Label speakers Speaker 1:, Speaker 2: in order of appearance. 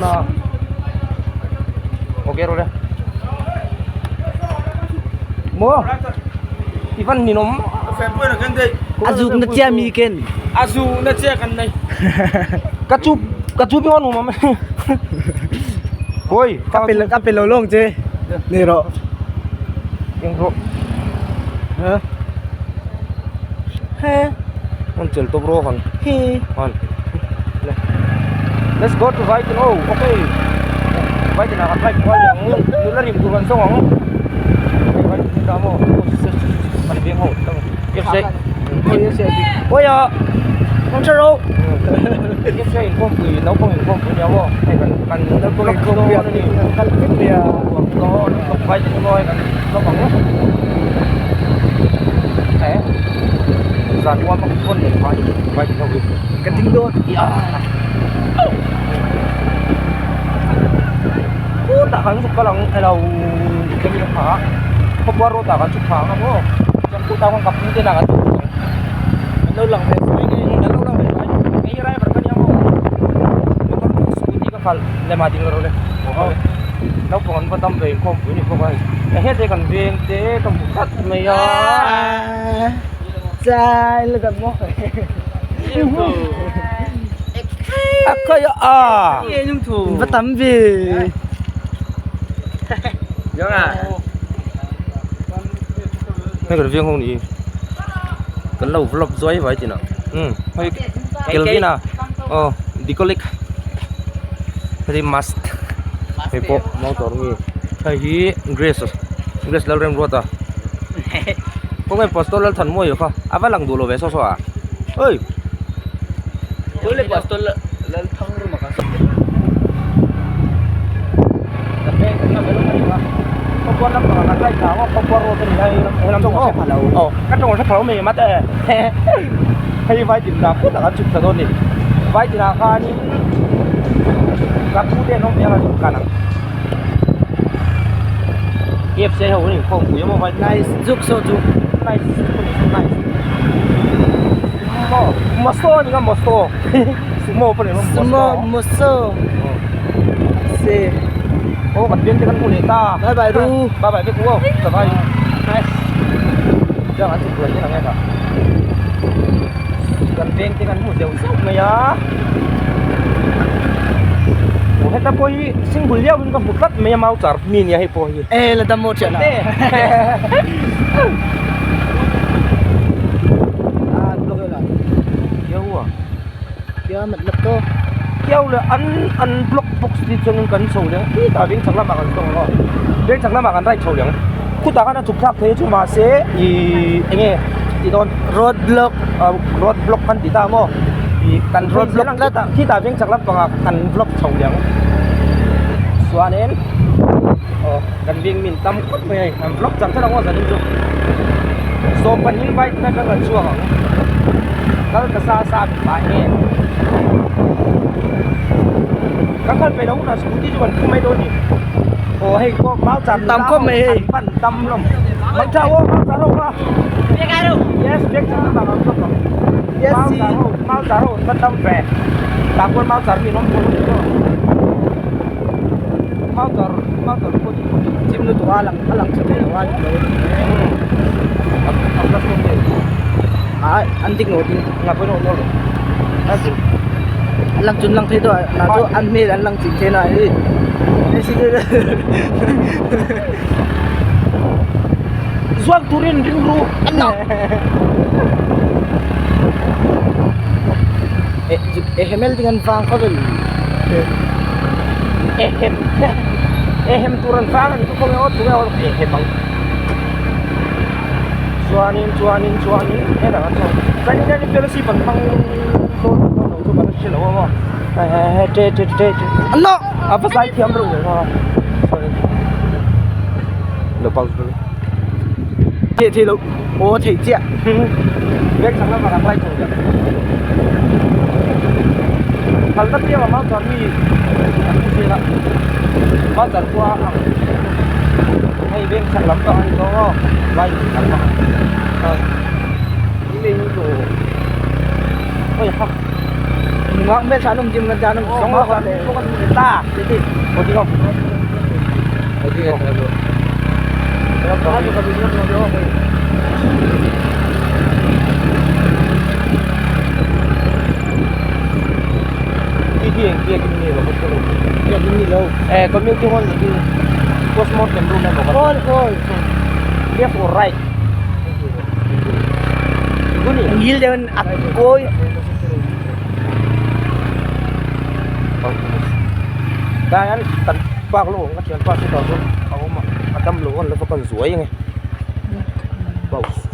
Speaker 1: pana. Okay ro le. Mo. Ivan ninom.
Speaker 2: A zuk na chia mi ken.
Speaker 3: A zu na chia kan nei.
Speaker 1: Ka chu ka chu bi on ma. Oi,
Speaker 2: ka pe ka pe lo long che. Ni ro.
Speaker 1: Yang ro.
Speaker 2: Ha.
Speaker 1: He. On chel to bro han.
Speaker 2: He.
Speaker 1: Han. Let's go to Viking. Oh, okay. Viking na kan bike ko yang nula rim ku kan song ang. Okay, Viking ta mo. Pani beng ho. Yes, say. Oi ya.
Speaker 2: Không chơi đâu.
Speaker 1: Yes, say kom pui no pong kom pui ya wo. Hey kan kan
Speaker 2: Nó có không việc
Speaker 1: ni.
Speaker 2: Kan cái bia.
Speaker 1: Ko lo Viking mo kan lo bang. Eh. Zan wa ma kon nei pa Viking ho.
Speaker 2: Cái tính đô.
Speaker 1: Ta kan chuk kalang elo kemi pha khopwa ro ta kan chuk pha nga mo chang ku ta kan kap te na kan chuk
Speaker 2: Lâu lòng về suy nghĩ.
Speaker 1: kan lo lang ve ngai rai bar kan ya mo motor ko scooty ka khal le ma ding ro le no pong an patam ve khom pui ni khop ai he te kan veng te ka mu khat mai a
Speaker 2: Chai là gặp mok.
Speaker 1: A ka ya a
Speaker 2: Va tắm về.
Speaker 1: Hei kan veng ho ni kan lo vlog zoi vai tina hei Kelvin à oh Dikolik hei must hei po motor mi hei hi Grace Grace lal rem ruata có cái pastor lal than moi kha ava lang du lo ve so so à ơi
Speaker 3: Boleh pastor lal thang ru maka.
Speaker 1: Các trong sách thấu mình mất hay vai tìm là phút là chụp thật thôi vai tìm là kha ni các khu đen không là chụp cả nắng KFC hầu như không quý mà vai
Speaker 2: Nice, giúp so giúp.
Speaker 1: Nice, nice. Mo, mosto ni nga mosto. Sumo pa ni mo
Speaker 2: Sumo moso. Se.
Speaker 1: Ô, kan bian te kan mu le ta.
Speaker 2: Bye bye ru.
Speaker 1: Bye bye ku. Bye bye. Nice. Jangan chụp cười như là nghe cả. Kan bian te kan mu deu suk mai a. Ồ, hết ta poi single liao kan mu tlat mai mau char mi ni hei po hi.
Speaker 2: Ê là tâm một chuyện à. À, được rồi là.
Speaker 1: Kiau à.
Speaker 2: Kia mật lập to.
Speaker 1: Kiau le an an block box ti chung kan chho leng ti ta veng chak lama kan tong lo. Veng chak lama kan rai chho leng. Khu ta kan a chuk thlak thei chu ma se i enge ti don
Speaker 2: Road block.
Speaker 1: Road block kan ti ta mo. I kan road block la ta khi ta veng chak lam panga kan block chho leng. Suanin oh kan veng min tam khut mai ai an block chang thana ngo zanin chu. So panin bike na ka kan chuang ang. Kal ka sa sa pa nge. Các con phải đấu là scooty cho còn không mấy đôi nhỉ. Ồ hay có báo chặt
Speaker 2: Tầm có mày.
Speaker 1: Bắn tầm lắm. Bắn chào ô, báo chào đâu mà. Yes, biết chào các bạn không?
Speaker 2: Yes,
Speaker 1: Báo chào, báo chào, bắn tầm về. Tạm quân báo chào mình nó không có. Báo chào, báo chào cô chỉ.
Speaker 2: Chim nó tụa lằng lằng chim nó tụa. À, ăn tích ngồi đi.
Speaker 1: Ngập với nó rồi.
Speaker 2: Ăn lăng chun lăng thế thôi, là chỗ ăn mê ăn lăng chỉnh thế này đi. Đi xin
Speaker 1: Zuang turin ring ru.
Speaker 2: Ăn nào. Eh, hemel dengan vang kau beli.
Speaker 1: Ehem. Ehem turan vang ni ko ngai tu ngai ehem ang. Chuanin chuanin chuanin he da kan so. Chani chani fellowship an phang to to no chu kan shi lo mo. He he te te te te.
Speaker 2: Ăn nó.
Speaker 1: A va sai thiam ru ngo. Sorry. Lo pause lo.
Speaker 2: Thì thì lục. Ô thì chị ạ.
Speaker 1: Biết chẳng là mà làm quay chủ được. Hal ta pia mà mau chọn mi. Thì là mau chọn qua hay bên chẳng lắm đó anh có vay chẳng lắm. Mình đồ. Ôi ha.
Speaker 2: Nungak hmel tha an awm gym kan tia an awm zawng zawng ta
Speaker 1: Community hall postmortem room hall hall left or right
Speaker 2: ngil deuh in a kawi.
Speaker 1: Tah hian kan park lo awm ka thianpa chu tah chuan a awm a a dam lo a an lo va kan zuai ang e. Pause.